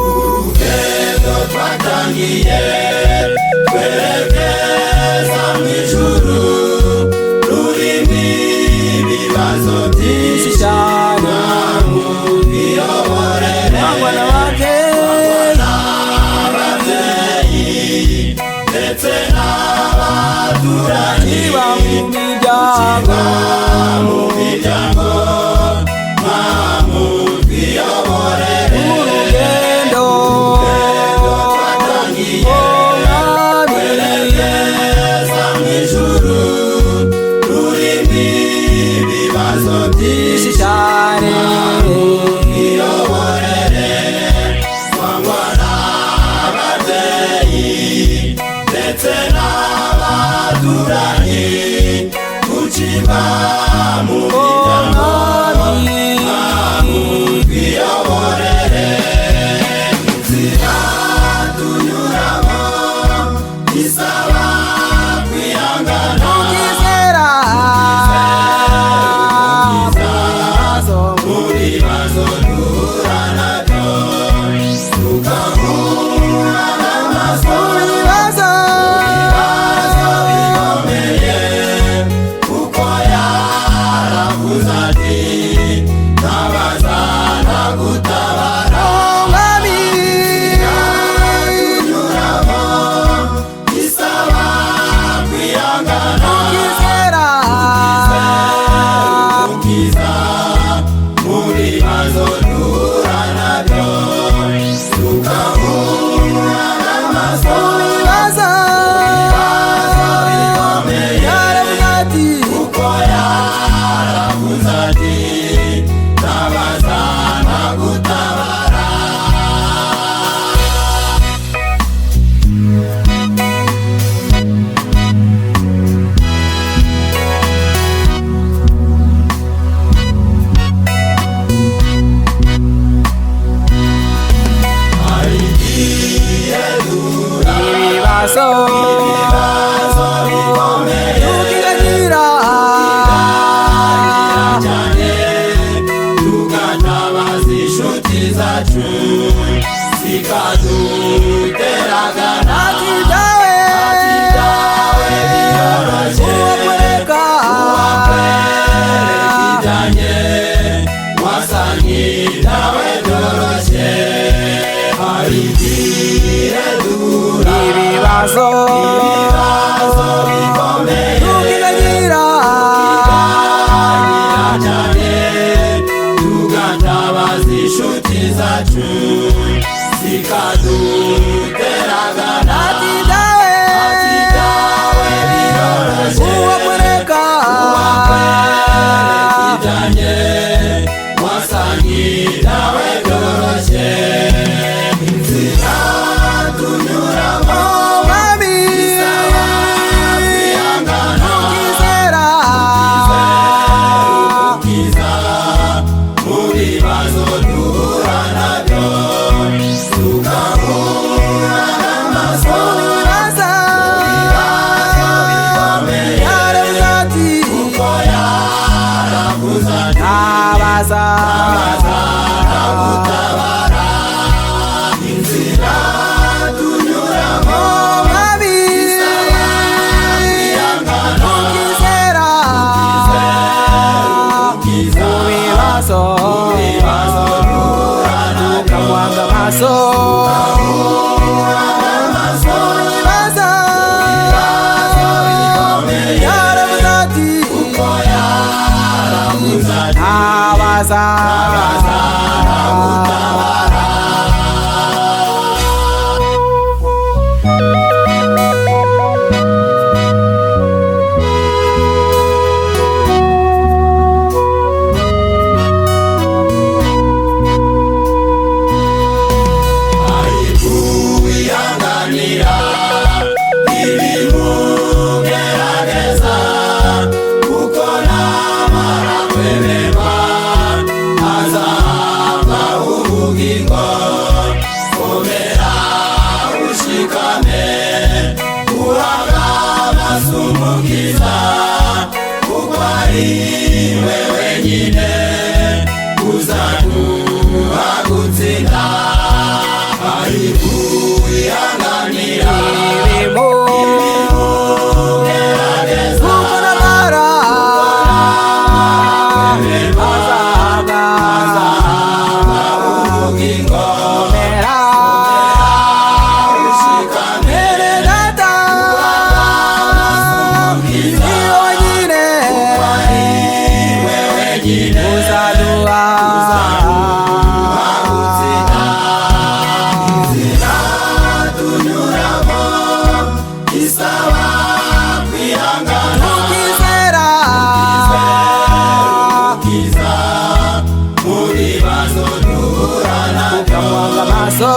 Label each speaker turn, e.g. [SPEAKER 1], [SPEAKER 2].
[SPEAKER 1] Urugendo twatangiye twerekeza mu ijuru rurimo ibibazo byinshi
[SPEAKER 2] cyane.
[SPEAKER 1] Mwiyoborere
[SPEAKER 2] Mangwa n'ababyeyi,
[SPEAKER 1] ababyeyi ndetse n'abaturanyi
[SPEAKER 2] kiba mu miryango,
[SPEAKER 1] mu miryango mwiyoborere.
[SPEAKER 2] Urugendo
[SPEAKER 1] twatangiye
[SPEAKER 2] Mwami,
[SPEAKER 1] twerekeza mu ijuru rurimo ibibazo byinshi
[SPEAKER 2] byinshi cyane.
[SPEAKER 1] Mwiyoborere twangwa n'ababyeyi ndetse n'abaturanyi kukiba mu miryango.
[SPEAKER 2] Mwami,
[SPEAKER 1] Twiyoborere inzira tunyuramo isaba kwihangana.
[SPEAKER 2] Ukizera ibibazo,
[SPEAKER 1] mu bibazo duhura nabyo tugahura n'amaso
[SPEAKER 2] ibibazo,
[SPEAKER 1] ibibazo bikomeye kuko yaravuze ati ntabaza ntagutabara.
[SPEAKER 2] Mwami,
[SPEAKER 1] Tunyuramo isaba kwihangana.
[SPEAKER 2] Ukizera
[SPEAKER 1] Umukiza mu bibazo duhura nabyo tugahura n'amaso
[SPEAKER 2] ibibazo,
[SPEAKER 1] ibibazo bikomeye
[SPEAKER 2] yaravuze ati
[SPEAKER 1] kuko yaravuze ati ntabaza ntagutabara. Hari igihe duhura
[SPEAKER 2] ibibazo,
[SPEAKER 1] ibibazo bikomeye
[SPEAKER 2] tukiganira
[SPEAKER 1] cyane tugatabaza inshuti zacu zikaduteragana.
[SPEAKER 2] Ati dawe,
[SPEAKER 1] Ati dawe biroroshye.
[SPEAKER 2] Uwakwereka
[SPEAKER 1] Uwakwereka ibyanjye wasanga ibyawe byoroshye. Hari igihe duhura
[SPEAKER 2] ibibazo,
[SPEAKER 1] ibibazo bikomeye
[SPEAKER 2] tukiganira
[SPEAKER 1] tuganira cyane tugatabaza inshuti zacu zikaduteragana.
[SPEAKER 2] Ati dawe,
[SPEAKER 1] Ati dawe biroroshye.
[SPEAKER 2] Uwakwereka
[SPEAKER 1] Uwakwereka ibyanjye wasanga ibyawe byoroshye. Inzira tunyuramo
[SPEAKER 2] Mwami,
[SPEAKER 1] isaba kwihangana.
[SPEAKER 2] Ukizera
[SPEAKER 1] Umukiza mu bibazo duhura nabyo tugahura n'amaso
[SPEAKER 2] ibibazo,
[SPEAKER 1] ibibazo bikomeye
[SPEAKER 2] yaravuze ati
[SPEAKER 1] kuko yaravuze ati
[SPEAKER 2] ntabaza
[SPEAKER 1] ntabaza ntagutabara. Inzira tunyuramo
[SPEAKER 2] Mwami,
[SPEAKER 1] kwihangana.
[SPEAKER 2] Ukizera
[SPEAKER 1] Umukiza
[SPEAKER 2] ibibazo,
[SPEAKER 1] mu bibazo duhura nabyo
[SPEAKER 2] tukamuhanga amaso
[SPEAKER 1] n'amaso
[SPEAKER 2] ibibazo,
[SPEAKER 1] ibibazo bikomeye
[SPEAKER 2] yaravuze ati
[SPEAKER 1] kuko yaravuze ati
[SPEAKER 2] ntabaza.
[SPEAKER 1] Ntabaza ntagutabara. Hari Ubugingo.
[SPEAKER 2] Komera.
[SPEAKER 1] Ushikame.
[SPEAKER 2] Mwene data,
[SPEAKER 1] Umukiza.
[SPEAKER 2] ni wenyine
[SPEAKER 1] Niwe wenyine
[SPEAKER 2] uzaduha
[SPEAKER 1] gutsinda. Inzira tunyuramo isaba kwihangana.
[SPEAKER 2] Tukizera
[SPEAKER 1] Umukiza mu bibazo duhura nabyo.
[SPEAKER 2] Tukamuhanga amaso.